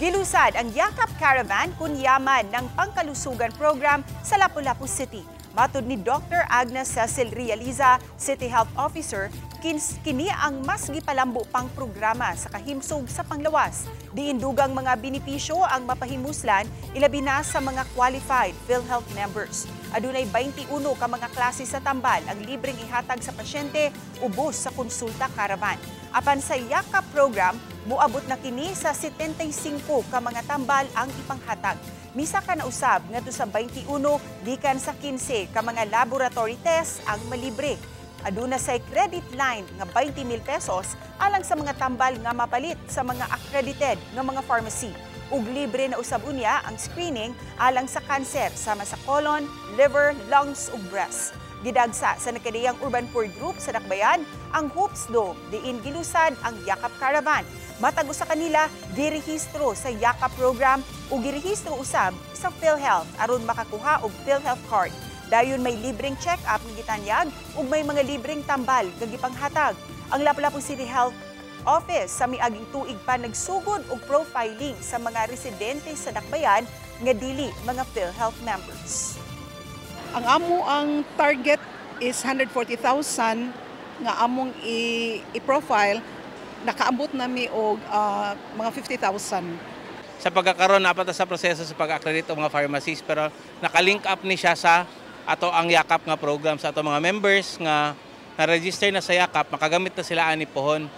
Gilusad ang Yakap Caravan kun yaman ng pangkalusugan program sa Lapu-Lapu City. Matud ni Dr. Agnes Cecil Realiza, City Health Officer, kini ang mas gipalambo pang programa sa kahimsog sa panglawas. Diin dugang mga benepisyo ang mapahimuslan, ilabi na sa mga qualified PhilHealth members. Adunay 21 ka mga klase sa tambal ang libreng ihatag sa pasyente ubos sa konsulta caravan. Apan sa Yakap program, muabot na kini sa 75 ka mga tambal ang ipanghatag. Misaka na usab ngadto sa 21 gikan sa 15 ka mga laboratory tests ang malibre. Aduna say credit line nga 20,000 pesos alang sa mga tambal nga mapalit sa mga accredited nga mga pharmacy. Ug libre na usab unya ang screening alang sa kanser sama sa colon, liver, lungs ug breast. Gidagsa sa nakadiyang Urban Poor Group sa Dakbayan ang Hoops Dome diin gilusad ang Yakap Caravan. Matag usa kanila girehistro sa Yakap program ug girehistro usab sa PhilHealth aron makakuha og PhilHealth card. Dayon may libreng check-up nga gitanyag ug may mga libreng tambal nga gipanghatag. Ang Lapu-Lapu City Health Office sa miaging tuig pa nagsugod og profiling sa mga residente sa Dakbayan nga dili mga PhilHealth members. Ang amo ang target is 140,000 nga among i-profile, nakaabot nami og mga 50,000. Sa pagkakaroon naa pa ta sa proseso sa pag-accredit og mga pharmacies, pero naka-link up ni siya sa ato ang Yakap nga program. Sa ato mga members nga na-register na sa Yakap, makagamit na sila ani pohon.